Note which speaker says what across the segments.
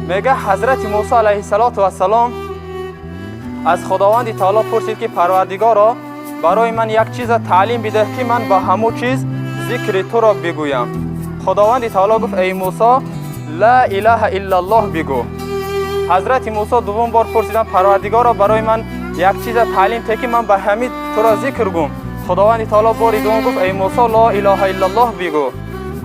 Speaker 1: Мега, ҳазрати Мусо алайҳиссалоту вассалом аз Худованди Таоло пурсид, ки Парвардигоро, барои ман як чиза таълим бидеҳ, ки ман ба ҳамун чиз зикри туро бигӯям. Худованди Таоло гуфт: «Эй Мусо, ла илаҳа иллаллоҳ бигӯ». Ҳазрати Мусо дуввум бор пурсиданд: «Парвардигоро, барои ман як чиза таълим те, ки ман ба ҳамин туро зикр гӯм». Худованди Таоло бори дуввум гуфт: «Эй Мусо, ло илоҳа иллаллоҳ бигӯ».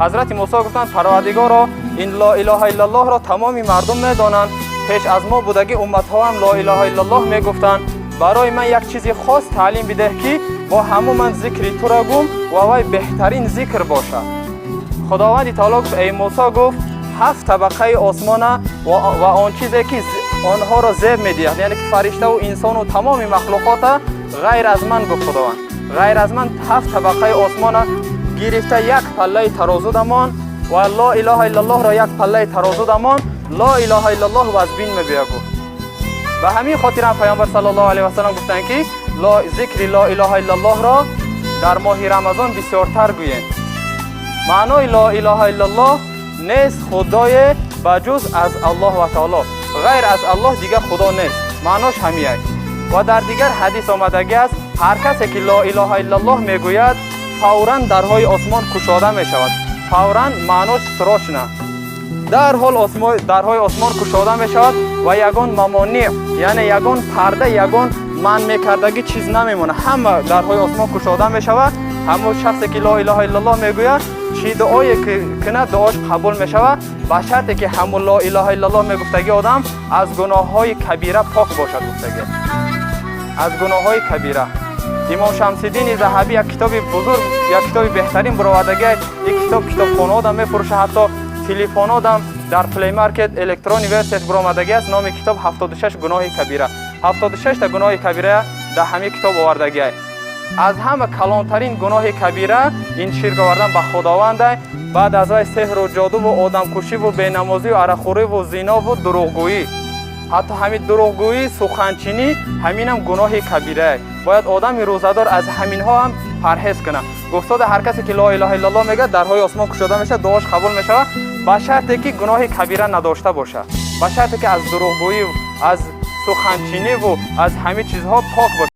Speaker 1: Ҳазрати Мусо гуфтанд: «Парвардигоро, ин ло илоҳа иллаллоҳро тамоми мардум медонанд, пеш аз мо будаги умматҳо ҳам ло илоҳа иллаллоҳ мегуфтанд. Барои ман як чизи хос таълим бидеҳ, ки бо ҳамун ман зикри туро гӯм ва вай беҳтарин зикр бошад». Худованди Таоло гуфт: «Эй Мусо, — гуфт, — ҳафт табақаи осмона ва он чизе, ки онҳоро зеб медиҳад, яъне ки фариштаву инсону тамоми махлуқота ғайр аз ман, — гуфт Худованд, — ғайр аз ман ҳафт табақаи осмона гирифта, як паллаи тарозу дамон ва ло илоҳа иллаллоҳро як паллаи тарозу дамон, ло илоҳа иллаллоҳ вазбин мебиёд», гуфт. Ба ҳамин хотир ҳам Паёмбар саллаллоҳу алайҳи васаллам гуфтанд, ки зикри ло илоҳа иллаллоҳро дар моҳи Рамазон бисёртар гӯем. Маънои ло илоҳа иллаллоҳ: нест худое ба ҷуз аз Аллоҳ ва Таоло, ғайр аз Аллоҳ дигар худо нест, маънош ҳамияй. Ва дар дигар ҳадис омадагӣ аст: ҳар касе ки ло илоҳа иллаллоҳ мегӯяд, фавран дарҳои осмон кушода мешавад. Фавран маънош срочно, дарҳол дарҳои осмон кушода мешавад ва ягон мамониъ, яъне ягон парда, ягон манъ мекардагӣ чиз намемонад. Ҳама дарҳои осмон кушода мешавад. Ҳамон шахсе ки ло илоҳа иллаллоҳ мегӯяд, чӣ дуое кунад, дуош қабул мешавад, ба шарте ки ҳамун ло илоҳа иллаллоҳ мегуфтагӣ одам аз гуноҳҳои кабира пок бошад, гуфтагӣ, аз гуноҳҳои кабира. Имом Шамсиддини Заҳабӣ як китоби бузург, як китоби беҳтарин баровардагӣ. Ин китоб китобхонаодам мефурӯша, ҳатто телефонодам дар Play Market электронный версияш баромадагӣ аст. Номи китоб «76 гуноҳи кабира». 76 та гуноҳи кабира дар ҳамин китоб овардагӣ. Аз ҳама калонтарин гуноҳи кабира ин ширк овардан ба Худованда, баъд аз вай сеҳру ҷодуву одамкушиву бенамозию арақхӯриву зинову дурӯғгӯӣ. Ҳатто ҳамин дурӯғгӯӣ, суханчинӣ, ҳаминам гуноҳи кабирае. Бояд одами рӯзадор аз ҳаминҳо ҳам парҳез кунад. Гуфтода, ҳар касе ки ло илоҳа иллаллоҳ мегӯяд, дарҳои осмон кушода мешавад, дуош қабул мешавад, ба шарте ки гуноҳи кабира надошта бошад, ба шарте ки аз дурӯғгӯӣ, аз суханчиниву аз ҳамин чизҳо пок бошад.